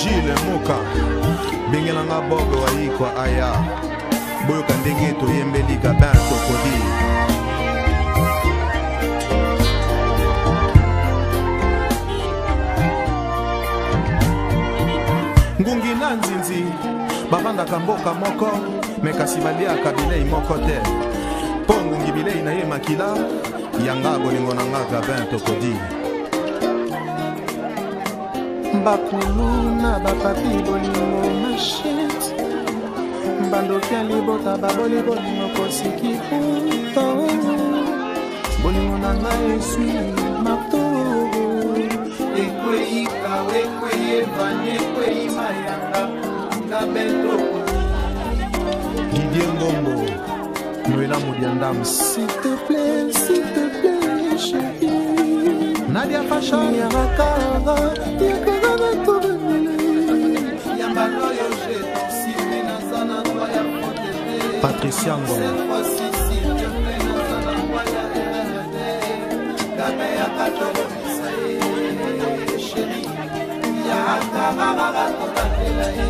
Gilles Moka bengelanga Bob Wayikwa aya boyoka ndenge toyembeli Gabin Tokodi. Ngungi na nzinzi bavandaka mboka moko me kasi baliaka bilei moko te mpo ngungi bilei na ye makila yanga bolingo na nga Gabin Tokodi. Bakulu na bapapi bolingo machete bandoki ya libota baboli bolingo kosiki puto bolingo na ngai eswi marto ekwei kawa ekwei evani ekwei mayanga Gabin Tokodi. Didier Ngombo Noela Modiandam. S'il te plaît, s'il te plaît, chérie. Nadia Fashion. Yakakara, yakakara tobele. Yambalo yo je t'en supplie, naza na droit ya faute te. Patricia Ngolo. Cette fois-ci, s'il te plaît, naza na droit ya erreur te. Gabin yaka tobongisa ye, chérie. Yakakara tobatela ye,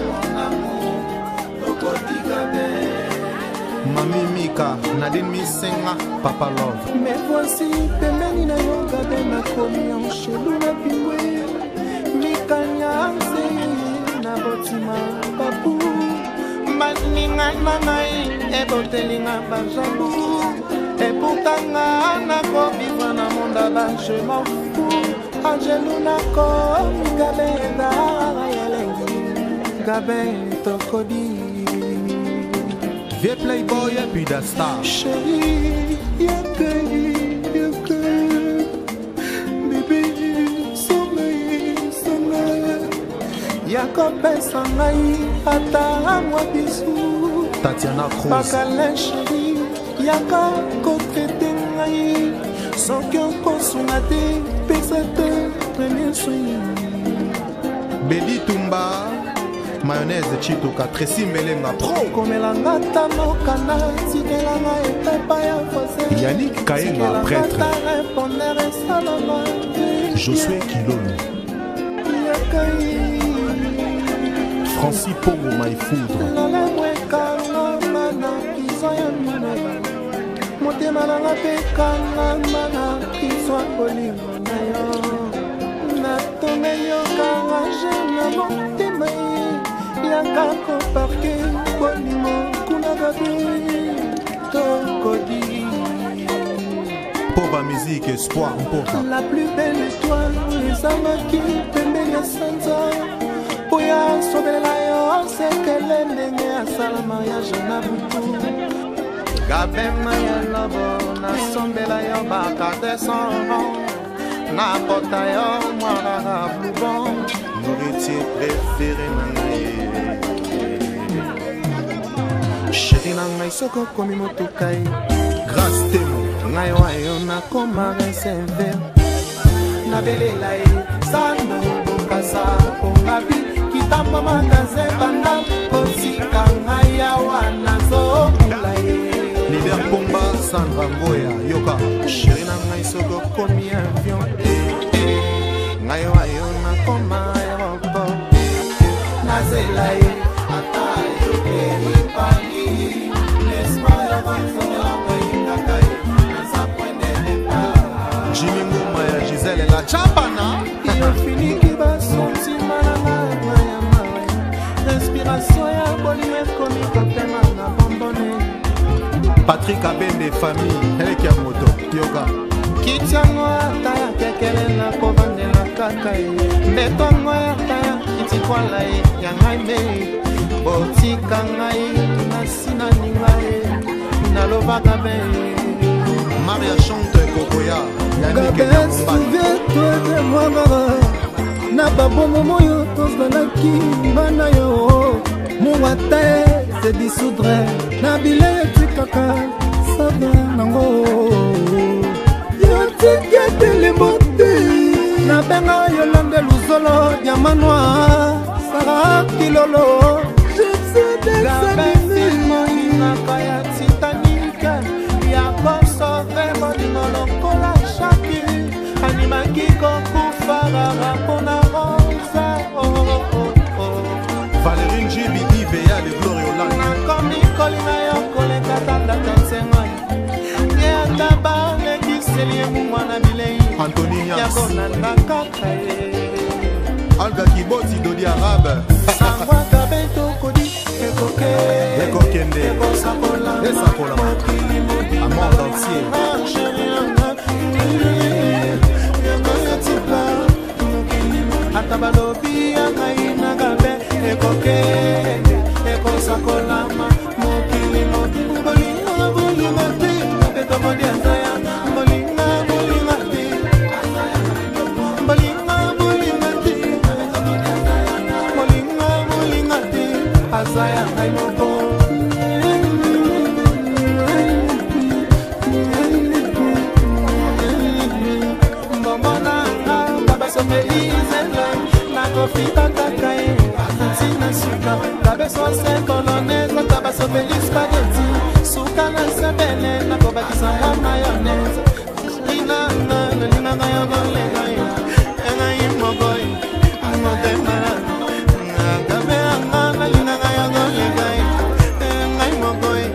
mon amour, Tokodi Gabin. Mami Mika, Nadine Misenga, Papa Love. Mais voici pembeni na yo Gabin nakomi anchelu na pingwe mikanya nse na botima bapu baninga na ngai ebotelinga bajalu eputanga nakovivre na monde ba je m'en fous angelu nakomi Gabin ezala elengi Gabin Tokodi. Vieux Playboy et puis da star. Chérie, yaka, yaka, bébé, sommeil, sommeil. Yakopesa ngai ata mwa bisu. Tatiana Cruz. Bakala chérie, yaka kotraite ngai. Soki okosunga te, pesa te premier soin. Bedi Tumba, mayonnaise Chituka, Tracy Melenga Pro. Komelanga ta mokana, tikelanga etepa ya voisin. Yannick Kayenga, prêtre. Répondeur esalama. Josué Kilolo. Yakai. Francis Pongo Maïfoudre. Lolemo ekangama na prison ya mineba. Motema nanga mpe ekangama na prison ya bolingo na yo. Natongeli yo garage na motema ye. Yaka koparke bolingo kuna Gabin Tokodi. Pova Musique, Espoir Mpova. La plus belle étoile ezangaki pembeni ya sanza po ya sobelela yo sekele ndenge asala mariage na butu. Gabin Mayalobo nasombela yo bakate son napota yo mwana blubon Nourritier préféré na ngai. Chéri na ngai soki okomi motuka ye. Grâce Temo. Ngai wayo nakoma reserve nabelela ye sando bokasa pongabi kitambo magasin banda kotika ngai awa nazokula ye. Leader Pomba, Sandra Ngoya, yoka. Chéri na ngai soki okomi avion ngai wayo nakoma aéroport nazela ye ata yokei pali l'espoir ya kozonga ngai kaka ye naza point de départ. Jimmy Ngoma ya Gisèle la Chapana. Yofiniki basentima na ngai ya mawe respiration ya bolingo ekomi kopema na bombone. Patrick Abende famille, eleki ya moto, yoka. Kiti yango ata ya kekele nakovandela kaka ye mbeto yango ata ya kiti kwala ye ya ngai me botika ngai nasi naninga ye nalobaka be. Maria chante Kokoya, Yannick Gabin, Nyakumbani. souviens-toi de moi na babomo oyo tozalaki bana yo mungwa te se dissoudre na bilei etikaka sava nango yo tikete lembo te nabenga Yolande Luzolo diamant noir Sara Kilolo. Gabin film olingaka ya Titanic ya kosove bolingo lokola Shaki animaki kokufa kaka mpona Rose. Babekiseli ye mungwa na bilei. Anthony Niams. Ya kolanda kaka ye. Olga Kiboti Dodi Arabe. Sangwaka bento kodi ekoke. Ekokende. Ekosakola. Esakola. Mokili mobimba. A monde entier. Ata balobi ya ngai na gabe ekokende ekosakolama mokili mobimba. Bolingo bolinga te beto kodia nzaya. Bolinga bolinga te. Bolinga bolinga te. Bolinga bolinga te. Aza ya ngai moko. Mbongo na nga, babasomeli nzela, nakofita kaka ye, ntina suka. Babeso se bolonnaise, ata basopeli spaghetti. Suka na sebele, nakobakisa mwa mayonnaise. Linanga, nalingaka yo koleka yo. Ngai moko ye, motema na nga. Ngabe yanga, nalingaka yo koleka yo. Ngai moko ye,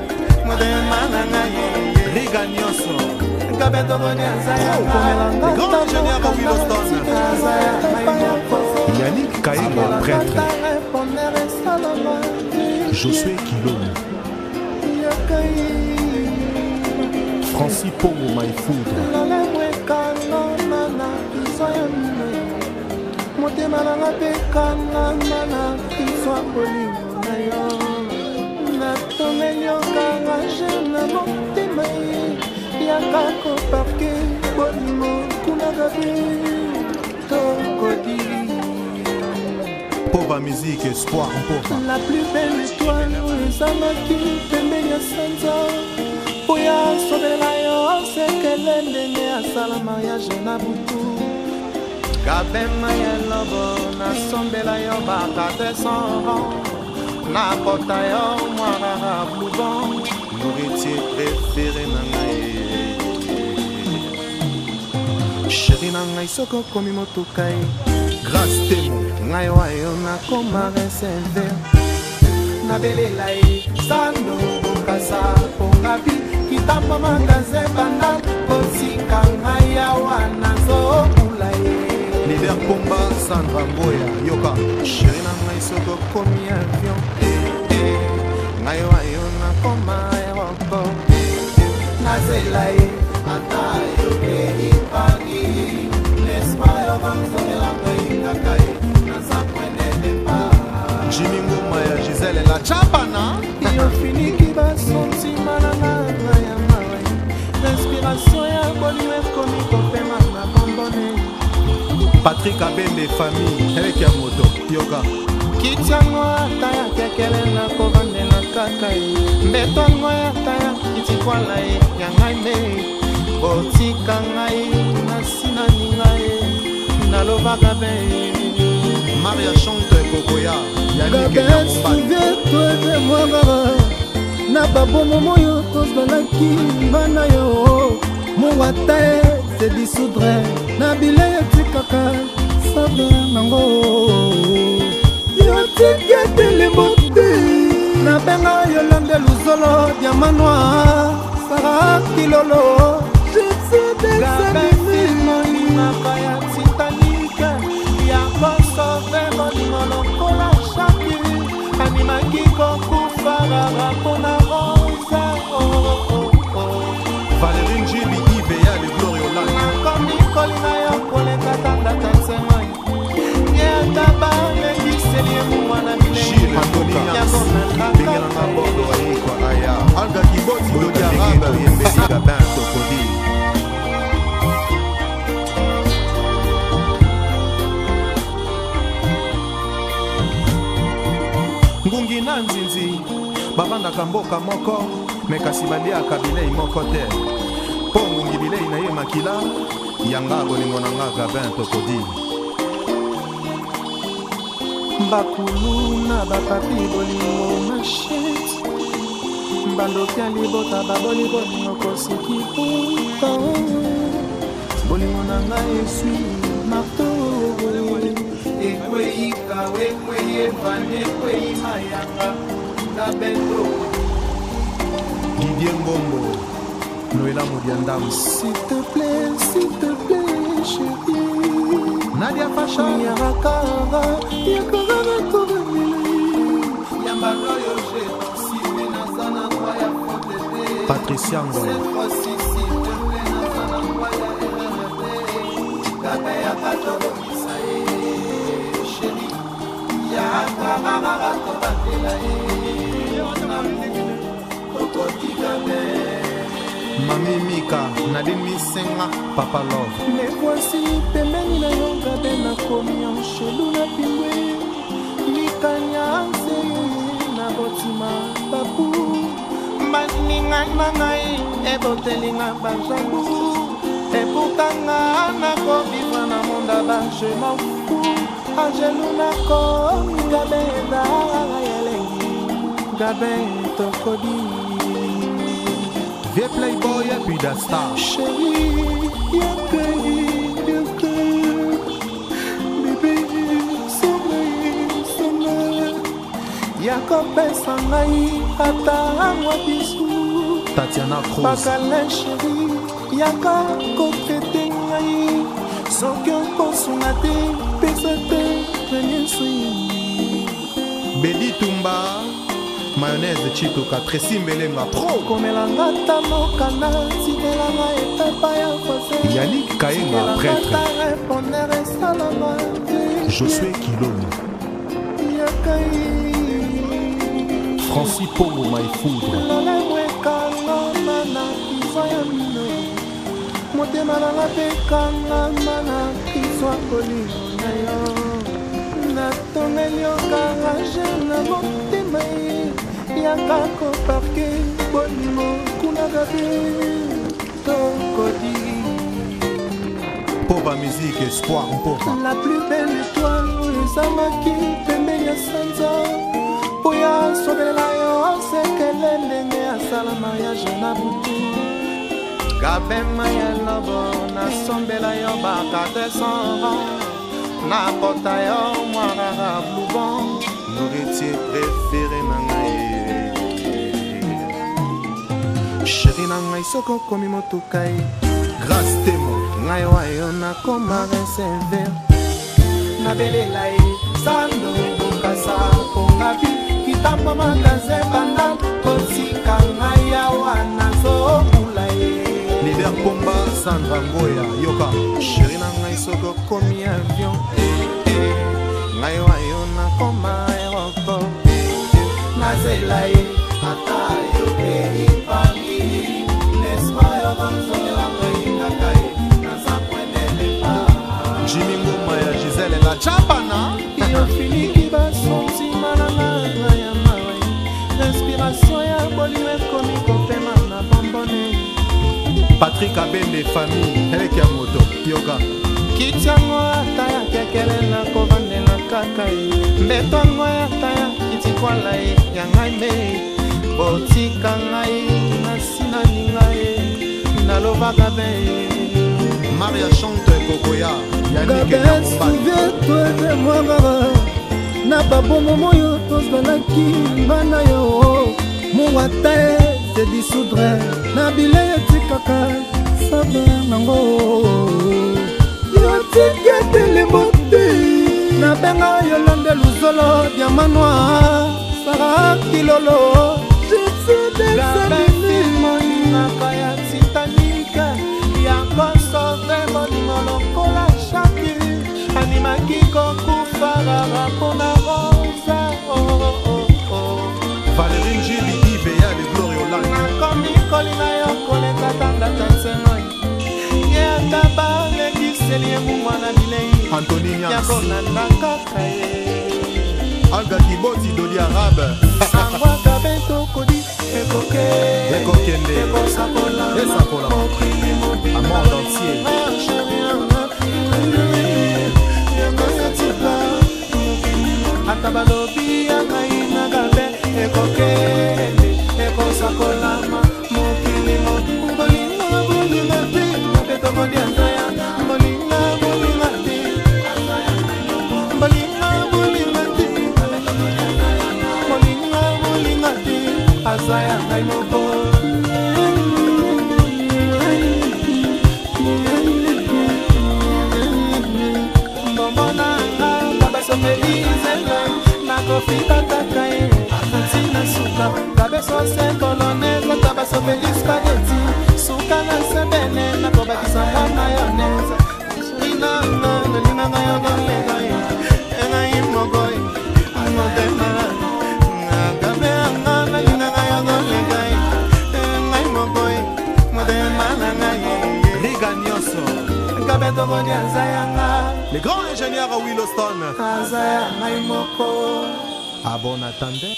motema na ngai ye. Riga nyonso. Ngabe tokoni aza ya Oh, ngai. le grand ingénieur Wiloston. Aza ya ngai moko. Yannick Kaema, prêtre. Josué Kilolo. Francis Pongo Maïfoudre. Motema nanga mpe kangama na biso ya bolingo na yo. Natongeli yo garage na motema ye. Yaka koparke bolingo kuna gabe tokodi. Pova musique, espoir Mpova. La plus belle étoile oyo ezalaki pembeni ya sanza. Oyo asobelela yo sekele ndenge asala mariage na butu. Gabema ya lobo nasombela yo bakate son. Nakota yo mwana blubon. Nourritier préféré na ngai. Chéri na ngai soki okomi motuka ye. Grâce Temo. Ngai wayo nakoma reserve. Nabelela ye sando bokasa pongapi kitambo magasin banda kotika ngai awa nazokula ye. Leader Pomba Sandra Mboya yoka. Chéri na ngai soki okomi avion eh, eh, ngai wayo nakoma aéroport nazela ye ata yokei Paris l'espoir yo banzongela ngai kaka ye naza point de départ. Jimmy Ngoma ya Gisèle la Chapana. Yo finiki basentima na nanga ya mawe. Respiration ya bolingo ekomi kopema na bombone. Patrick Abembe famille eleki ya moto yoka. Kiti yango ata ya kekele nakovandela kaka ye. Mbeto yango ata ya kiti kwala ye ya ngai me. Botika ngai nasi naninga ye nalobaka be. Maria chante Kokoya Yannick Gabe, Nyamombali. souviens-toi de moi na babomo oyo tozalaki nga na yo. Mongwa te se dissoudre na bilei etikaka sable nango. Yo tikete lembo te. Nabenga Yolande Luzolo, diamant noir, Sara Kilolo. Gypsy Gabe molimaka ya Titanic ya kosove bolingo lokola Shaki animaki kokufa kaka mpona Rosa. Oh, oh, oh. Valérie Njibi Iveya le Glory Hollande. Nakomi kolinga yo koleka tandata nsengo ye ata balekiseli ye mwana bilei. Gilles Anthony Niams. Yango Bengelanga nalaka Bordo Ayikwa Aya. Olga Kiboti Dodi Arabe. Yembeli Gabin Tokodi. Ngungi na nzinzi bavandaka mboka moko me kasi baliaka bilei moko te. Mpo ngungi bilei na ye makila yanga bolingo na nga Gabin Tokodi. Bakulu na bapapi bolingo machete. Bandoki ya libota baboli bolingo kosiki puta. Bolingo na ngai eswi marto. Ekwei kawe ekwei evandi ekwei mayanga. Gabento. Didier Ngombo. Noela Modiandamu. S'il te plaît, s'il te plaît, chérie. Nadia Fasha. Yakakara, yakakara tobemile. Yambalo yo je si naza na droit ya faute te. Patricia Ngoy. Cette fois-ci, s'il te plaît, naza na droit ya erreur te. Gabe ya katobongisa ye, chéri. Yakakara tobatela ye. Tokotika te. Mami Mika, Nadine Misenga, Papa Love. Me voici pembeni na yo gabe nakomi anchelu na pingwe likanya nse na botima babu baninga na ngai ebotelinga bajabu epukanga nakovivre na monda baje m'en fous angelu nakomi gabe ezalaka elengi gabe tokodi. Vieux Playboy et puis da star. Chérie, yakai, yakai, bébé, sommeil, sommeil. Yakopesa ngai ata mwa bisu. Tatiana Cruz. Bakala chéri, yaka kotraite ngai. Soki okosunga te, pesa te, premier soin. Bedi Tumba. Mayonnaise Chitoka, Tracy Mbelenga, pro. Komelanga ta mokanda, tikelanga epepa ya voisin. Yannick Kayenga, prêtre. Répondeur esalanga te. Josué Kiloni. Yakai. Francis Pongo Maïfoudre. Lolemo ekangama na prison ya mino. Motema nanga mpe ekangama na prison ya bolingo na yo. Natongeli yo garage na motema ye. Yaka koparke bolingo kuna gabe tokodi. Pova musique, espoir, Mpova. La plus belle étoile oyo ezangaki pembeni ya sanza. Po ya sobelela yo sekele ndenge asala mariage na butu. Gabe ya lobo nasombela yo baka 200 napota yo mwa rara blue bon. Nourritier préféré na ngai. Chéri na ngai soki okomi motuka ye. Grâce Temo. Ngai wayo nakoma recever. Nabelela ye sando bokasa pongabi kitambo magasin banda kotika ngai awa nazokula ye. Leader Pomba Sandra Ngoya yoka. Chéri na ngai soki okomi avion ngai wayo nakoma aéroport. Nazela ye ata yokei Paris n'est-ce pas yo kozongela ngai kaka ye naza point de départ. Jimmy Ngoma ya Gisèle la Chapana. Yo filiki basontima na ngai ya mawa. Respiration ya bolingo ekomi kopema na bombone. Patrick Abende famille eleki ya moto yoka. Kiti yango ata ya kekele nakovandela kaka ye. Mbeto yango ata ya kitikwala ye ya ngai me. Botika ngai nasi naninga ye nalobaka be. Maria chante Kokoya Yannick Gabe, souviens-toi de moi na babomo oyo tozalaki nga na yo. Mungwata e se dissoudre na bilei etikaka saba nango. Yo tika telembo te. Nabenga Yolande Luzolo, diamant noir, Sarah Kilolo. Je suis des moningaka ya Titanic ya kosove bolingo lokola Shaki animaki kokufa kaka mpona Rosa. Oh, oh, oh. Valérie Njili Iveya de Gloria Hollande. Nakomi kolina yo koleka tandata nsenoi ye ata balekiseli ye mungwa na bilei. Anthony Niams. Ya kolanda kaka ye. Alga Kiboti Dodi Arabe. Sangwaka be tokodi ekoke. Ekokende. Ekosakola. Esakola. Mokili mobimba. Un monde entier. Ata balobi ya ngai na gabe ekokende ekosakolama mokili bolingo bolinga te betokodi azaya bolinga bolinga te bolinga bolinga te bolinga bolinga te azaya ngai moko. Profita kaka ye ntina suka kabeso se bolonese ata basopeli spageti suka na sebene nakobakisa mwa mayonnaise. Inanga nalingaka yo koleka ye engai moko ye motema nagabe anga nalingaka yo koleka ye engai moko ye motema na ngai. Riga nyonso. Gabe tokodi aza yanga. Le grand ingénieur à Willowston. Aza ya ngai moko. À bon attendeur.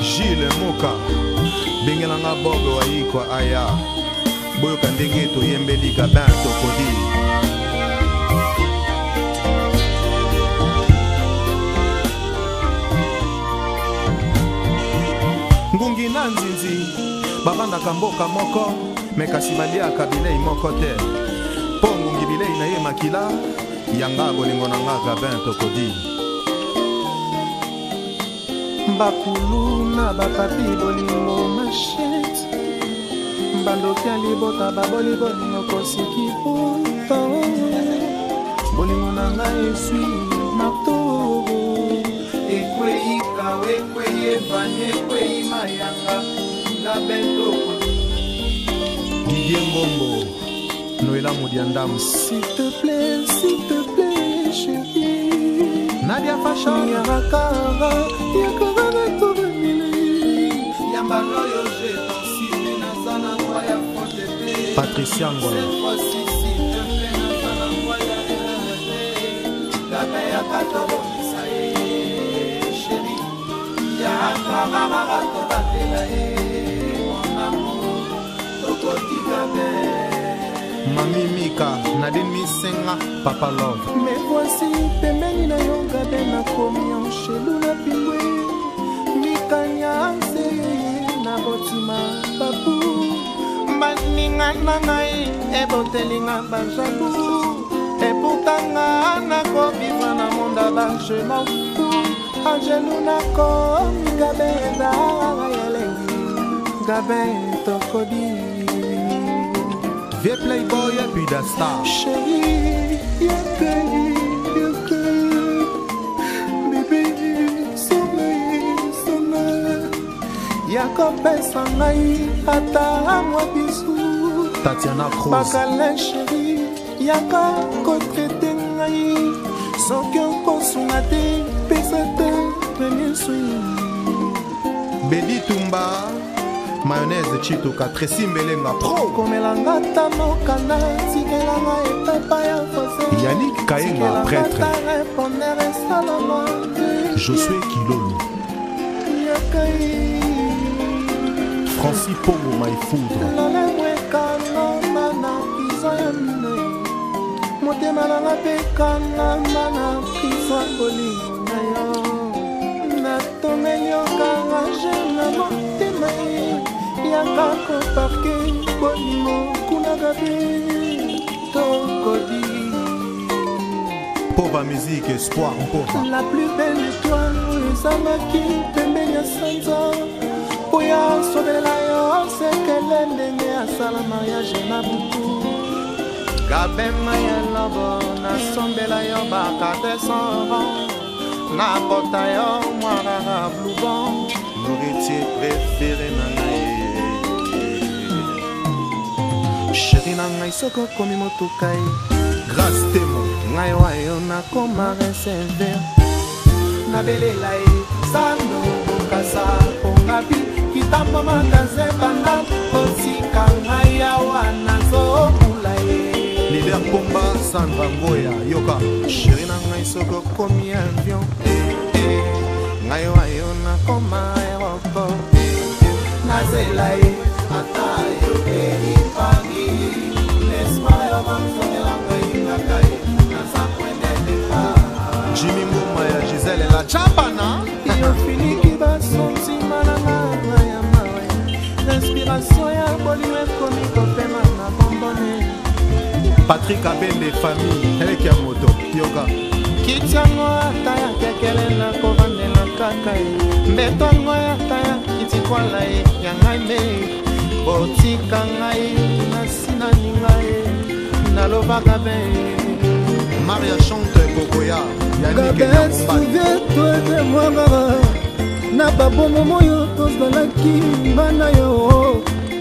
Gilles Moka bengelanga Bob Wayikwa aya boyoka ndenge toyembeli Gabin Tokodi. Ngungi na nzinzi bavandaka mboka moko me kasi baliaka bilei moko te mpo ngungi bilei na ye makila yanga bolingo na nga Gabin Tokodi. Bakulu na bapapi bolingo machete bandoki ya libota baboli bolingo kosiki puta bolingo na ngai eswi marto ekwei kawa ekwei evani ekwei mayanga nga bentoko. Didier Ngombo, Noëlla Moudiandam. S'il te plaît, s'il te plaît, chérie. Nadia Fashion. Yakakara, yakakara tobanile. Yambala oyo je t'en supplie, naza na droit ya faute te. Patricia Ngolo. Cette fois-ci, s'il te plaît, naza na droit ya erreur te. Gabe yaka tobongisa ye, chéri. Yaka rarara tobatela ye, mon amour, tokotika te. Mami Mika, Nadine Misenga, Papa Love. Mais voici pembeni na yo Gabe nakomi anchelu na pingwe mikanya nse na botima babu baninga na ngai ebotelinga bajalu eputanga nakobivre na monde ba je m'en fous angelu nakomi Gabe eza elengi Gabe Tokodi. Vieux Playboy et puis da star. Chérie, yaka, yaka, bébé, sommeil, sommeil. Yakopesa ngai ata mwa bisu. Tatiana Cruz. Bakala chéri, yaka kotraite ngai. Soki okosunga te, pesa te premier soin. Bedi Tumba, mayonnaise Chituka, Tracy Mbelenga Pro. Komelanga ta mokanda, tikelanga etapa ya fose. Yannick Kayenga, prêtre. Répondeur esalama. Josué Kilolo. Yakai. Francis Pongo Maïfoudre. Lolemo ekangama na prison ya mino, motema nanga mpe ekangama na prison ya bolingo na yo. Natomeli yo garage na motema ye, yaka koparke bolingo kuna Gabe Tokodi. Pova Musique, Espoir Mpova. La plus belle étoile oyo ezangaki pembeni ya sanza oyo asobelela yo sekele ndenge asala mariage na butu. Gabe Mayelobo nasombela yo bakate soron napota yo mwa rara blubon. Nourritier préféré na ngai. Chéri na ngai soki okomi motuka ye. Grâce Temo. Ngai wayo nakoma recever nabelela ye sando bokasa pongapi kitambo magasin banda kotika ngai awa nazobula ye. Leader Pomba, Sandra Ngoya, Yoka. Chéri na ngai soki okomi avion eh, eh, ngai wayo nakoma aéroport nazela ye ata yokei Paris laisse-moi yo bazongela ngai kaka ye naza point de départ. Jimmy Ngoma ya Gisèle La Chapana. Yofiniki basontima na nganga ya mawe inspiration ya bolingo ekomi kopema na bombone. Patrick Abende famille, Eleki ya moto, Yoka. Kiti yango ata ya kekele nakovandela kaka ye mbeto yango ata ya kiti kwala ye ya ngai me botika ngai nasi naninga ye nalobaka be. Maria chante Kokoya Yannick Gabin, souviens-toi de moi na babomo oyo tozalaki nga na yo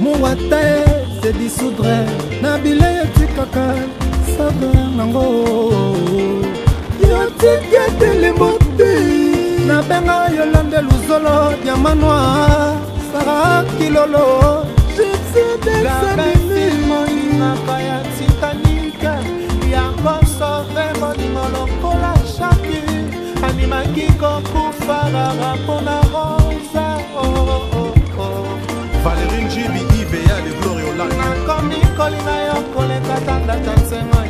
mowata se dissoudre na bilei etikaka saveur nango yo tika elembo te nabenga yolande luzolo diamant noir sara kilolo Gabe ya Titanic ya kosove bolingo lokola shaki andimaki kokufa kaka mpona rosa oh, oh, oh. Valérie Njibi Iveya de Gloria Hollande Nakomi kolinga yo koleka tanda ta nsengo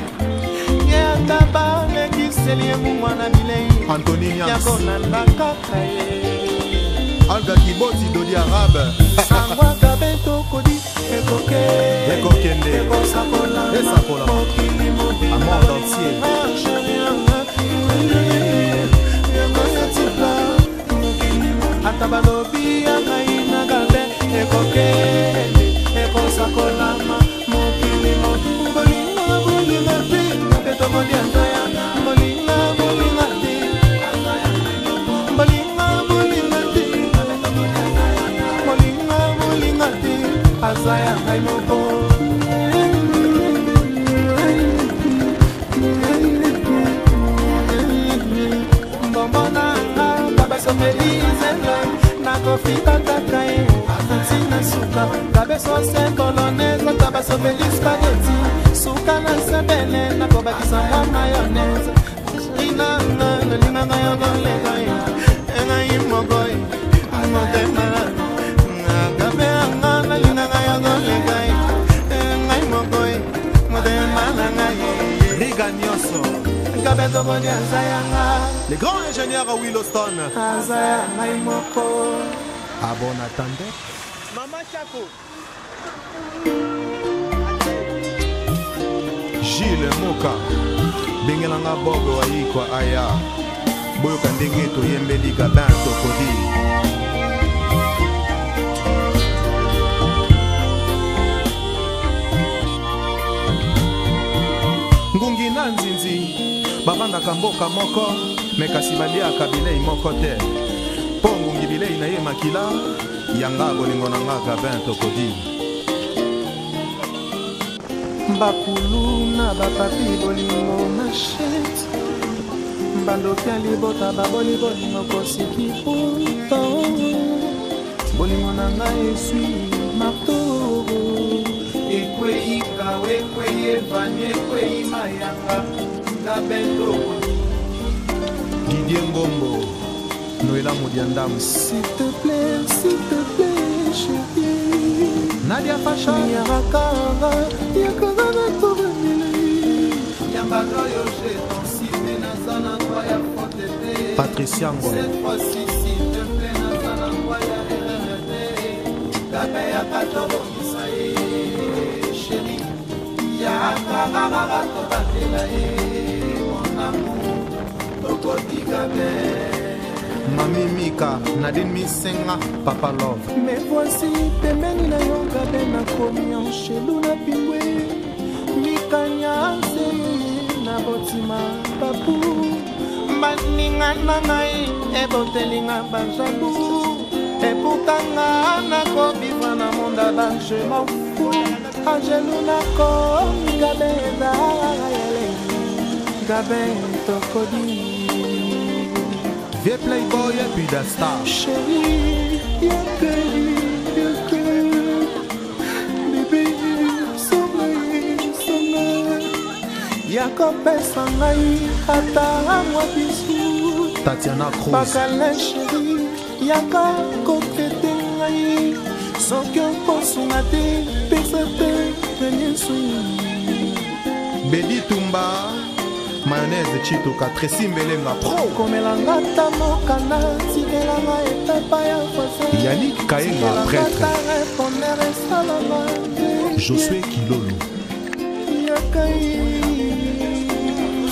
ye ata balekiseli ye mungwa na bilei Anthony ya Niams kolanda kaka ye Alga Kiboti Dodi Arabe sangwaka bentokodi ekoke Ekokende. ekosakola Esakola. mokili À monde entier. Ata balobi ya ngai na gabe ekokende ekosakolama mokili bolinga bolinga te betokodi azaya bolinga bolinga te bolinga bolinga te bolinga bolinga te aza ya ngai moko. Mbombo nanga kabesopelizele nakofita kaka ye ntina suka kabesose bolonese kabasopeli spageti suka na sebele nakobakisa mwa mayonnaise inanga nalingaka yo koleka ye engai moko ye motema nagabe yanga nalingaka yo koleka ye engai moko ye motema na ngai ye Riga Nyonso gabe tokodi aza yanga Le grand ingénieur à Willowston aza ya ngai moko. À bon attendeur. Mama Chako. Gilles Moka bengelanga Bob Wayikwa aya boyoka ndenge toyembeli Gabin Tokodi ngungi na nzinzi bavandaka mboka moko me kasi baliaka bilei moko te mpo ngungi bilei na ye makila yanga bolingo na nga Gabin Tokodi. Bakulu na bapapi bolingo machete bandoki ya libota baboli bolingo kosiki puta bolingo na ngai eswi marto ekwei kawa ekwei evani ekwei mayanga gabendo. Didier Ngombo Noela Modiandamu S'il te plaît, s'il te plaît, chérie. Nadia Fasha Yakakanga, yakakanga tobanilai. Yambaka yo jeton site naza na droit ya faute te. Patricia Ngoy Cette fois-ci, s'il te plaît, naza na droit ya erreur te. Gabe yaka tobongisa ye, chéri. Yaka rarara tobatela ye, mon amour. Tokoti Gabe. Mami Mika Nadine Misenga Papa Love Mais voici pembeni na yo gabe nakomi anchelu na pingwe mikanya nse na botima papu baninga na ngai ebotelinga bajalu eputanga nakobivra na monda baje mofu angelu nakomi gabe eza elengi gabe tokodi. Vieux Playboy et puis da star. Chérie, yaka, yaka, bébé, songa, songa, yakopesa ngai ata mwa bisu. Tatiana Cruz Bakala chéri, yaka kotrete ngai soki okosunga te pesa te premier Bedi Tumba Mayonnaise Chituka Tracy Mbelenga Pro komelanga ata mokanda tikelanga etapa ya voisin. Yannick Kayenga prêtre Répondeur esalanga. Josué Kilolo Yakai.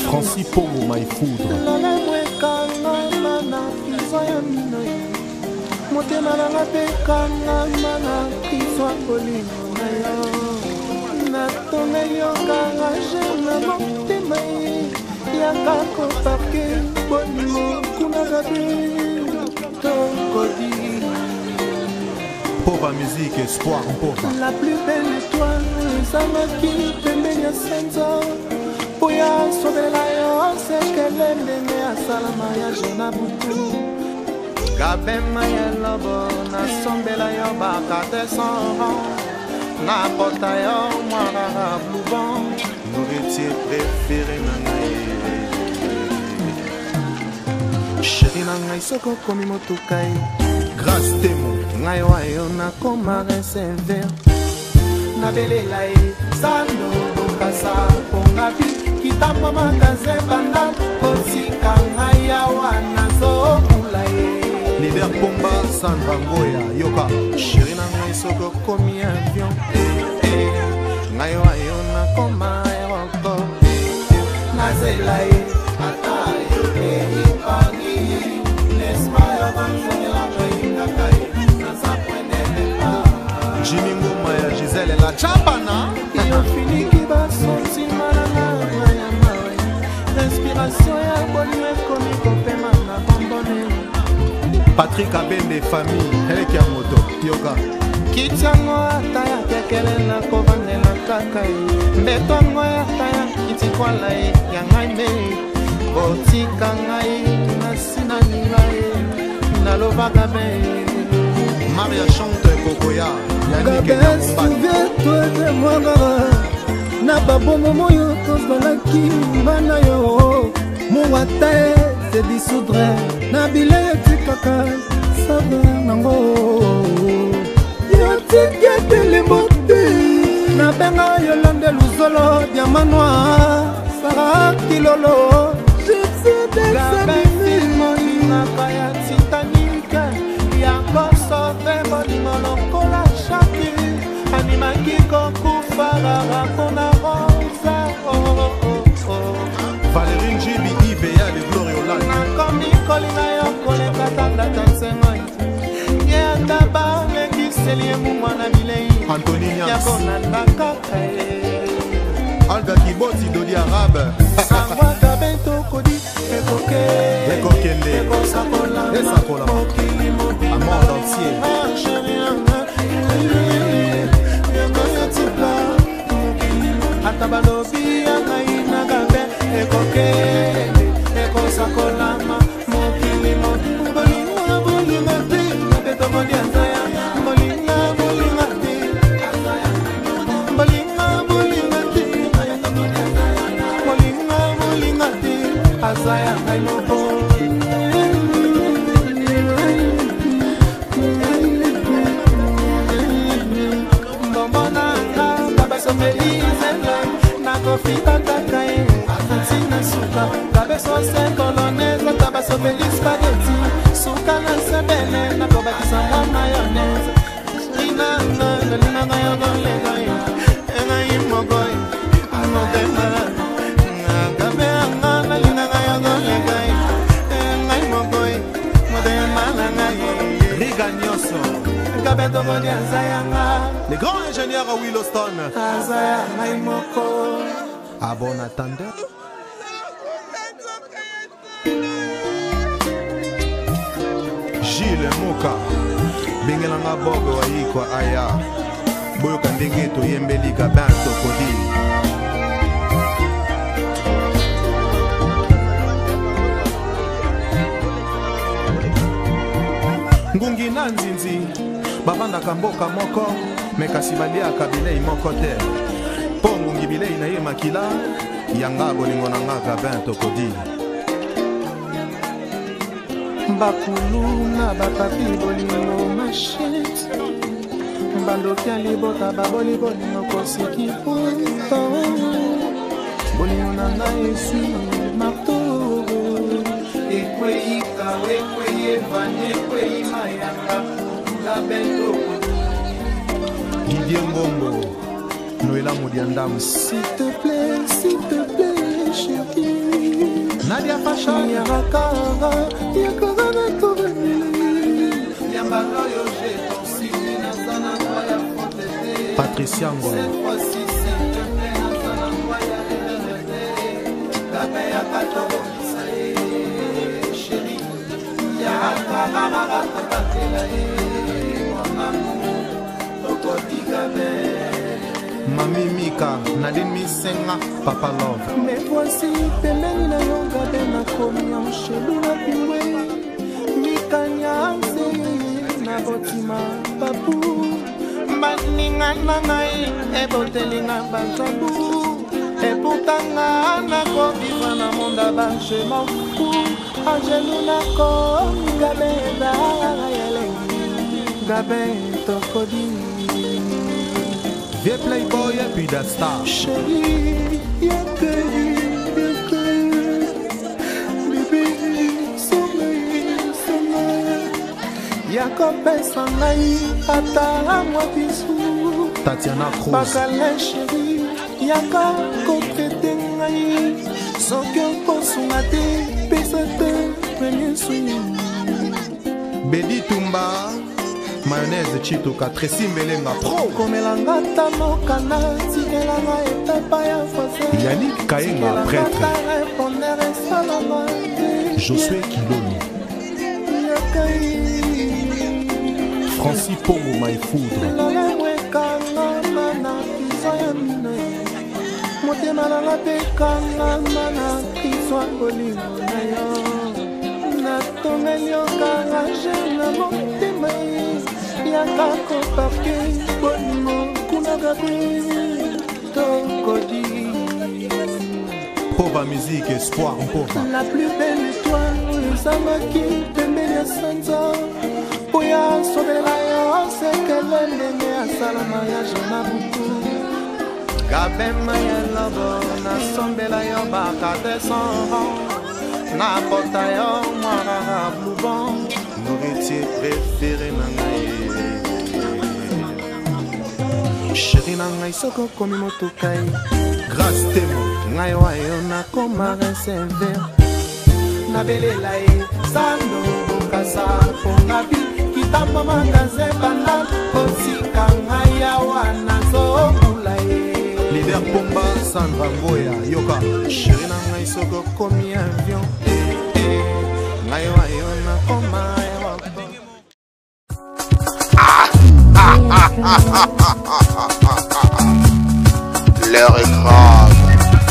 Francis Pongo My Foudre Lolemo ekangama na prison ya mino ye motema nanga mpe ekangama na prison ya bolingo na yo natongeli yo garage na motema ye. Yaka koparke bolingo kuna Gabe Tokodi. Pova musique, espoir Mpova. La plus belle étoile ezalaki pembeni ya sanza mpo ya sobelela yo sekele ndenge asala mariage na butu. Gabema ya lobo nasombela yo bakate 100 napota yo mwana blouban nourritier préféré na ngai. Sheri na ngai soki okomi motuka ye Grâce Temo. Ngai wayo nakoma recever nabelela ye sando bokasa pongabi kitambo magasin banda kotika ngai awa nazokula ye. Leader Pomba, Sandra Ngoya, yoka. Sheri na ngai soki okomi avion ngai wayo nakoma aéroport nazela ye ata yokei Paris n'est-ce-pas yokonzongela ngai kaka ye naza point de départ. Jimmy Ngoma ya Gisèle la Chapana. Yofiniki basentima na nga ya mawe respiration ya bolingo ekomi kopema na bombone. Patrick Abende famille, eleki ya moto, yoka. Kiti yango ata ya kekele nakovandela kaka ye mbeto yango ata ya kiti kwala ye ya ngai me botika ngai nasi nalinga ye nalobaka be. Maria chante Kokoya, Yannick Gabin, Nyamombani. souviens-toi de moi na babomo oyo tozalaki nga na yo mowata e se dissoudre na bilei etikaka saveur nango yo tikete lembo te nabenga Yolande Luzolo diamant noir Sara Kilolo Gypsy Gabin molingaka ya Titanic ya kosove bolingo lokola shaki animaki kokufa kaka mpona Rosa oh, oh, oh. Valérie Njibi, IVA de Glory Hollande. Nakomi kolinga yo koleka tandata nsengo ye ata balekiseli ye mungwa na bilei Anthony ya Nyams. kolanda kaka ye. Alga Kiboti, Dodi Arabe. Sangwa Gabe Tokodi ekoke Ekokende. ekosakolama Esakolama. mokili À monde entier. Ata balobi ya ngai na Gabe ekokende ekosakolama mokili bolinga bolinga te Gabe Tokodi azaya bolinga bolinga te bolinga bolinga te bolinga bolinga te aza ya ngai moko. Mbombo nanga babasomelizele nakofita kaka ye ntina suka babeso colonese ata basobeli spageti suka na sebele nakobakisa mwa mayonnaise inanga nalingaka yo koleka yo engai moko motema Gabe anga nalingaka yo koleka yo engai moko motema na ngai. Riga Nyonso. Gabe Tokodi aza yanga. Les grands ingénieurs à Willowston. Aza ya ngai moko. À bon attendeur. Gilles Moka. Bengelanga Bob Wayikwa Aya. Boyoka ndenge toyembeli Gabin Tokodi. Ngungi na nzinzi bavandaka mboka moko me kasi baliaka bilei moko te mpo ngungi bilei na ye makila yanga bolingo na nga Gabin Tokodi. Bakulu na bapapi bolingo machete bandoki ya libota baboli bolingo kosiki puto bolingo na ngai eswi marto ekwei kawa ekwei evani ekwei mayanga Gabe Tokodi. Didier Ngombo, Noela Modiandamu. S'il te plaît, s'il te plaît, chérie. Nadia Fashion. Yakaka, yakaka na tobanile. Yambala oyo jetosimi naza na droit ya faute te. Patricia Ngolo. Cette fois-ci, s'il te plaît, naza na droit ya erreur te. Gabe yaka Yaka tobatela ye mon amour tokotika be. Mami Mika, Nadine Misenga, Papa Love. Mais voici pembeni na yo gabe nakomi anchelu na pingwe mikanyanse na botima papu baninga na ngai ebotelinga bajabu eputanga nakovivre na monde ba je m'en fous angelu nakomi gabe ezalaka elengi gabe tokodi. Vieux Playboy et puis da star. Chérie, yaka yaka bébé sommeil sommeil yakopesa ngai ata mwa bisu. Tatiana Cruz. Bakala chéri yaka kotraite ngai soki okosunga te pesa te premier soin. Bedi Tumba, mayonnaise Chituka, Tracy Melenga Pro. Komelanga ta mokanda tikelanga etapa ya voisin. Yannick Kayenga, prêtre. Répondeur esalanga te. Josué Kiloni. Yakai Francis Pongo Maïfoudre. Lolemo ekangama na piso ya mino, motema nanga mpe ekangama na piso ya bolingo na yo. Natongeli yo garage na motema, yaka koparke bolingo kunaka mpe tokodi. Pova Musique, Espoir Mpova. La plus belle étoile oyo ezangaki pembeni ya sanza oyo asobelela yo sekele ndenge asala mariage na butu. Gabema ya lobo nasombela yo bakadeson napota yo mwarara blubon nourritier préféré na ngai. Sheri na ngai soki okomi motuka ye Grâce Temo. Ngai wayo nakoma reserver nabelela ye sando bokasa pongabi kitambo magasin banda kotika ngai awa nazobula ye. Leader Pomba, Sandra Ngoya, Yoka. Sheri na ngai soki okomi avion eh, eh, ngai wayo nakoma aéroport. L'heure est grave.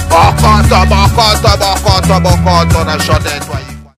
Bokoto, bokoto, bokoto, bokoto, na chaîne.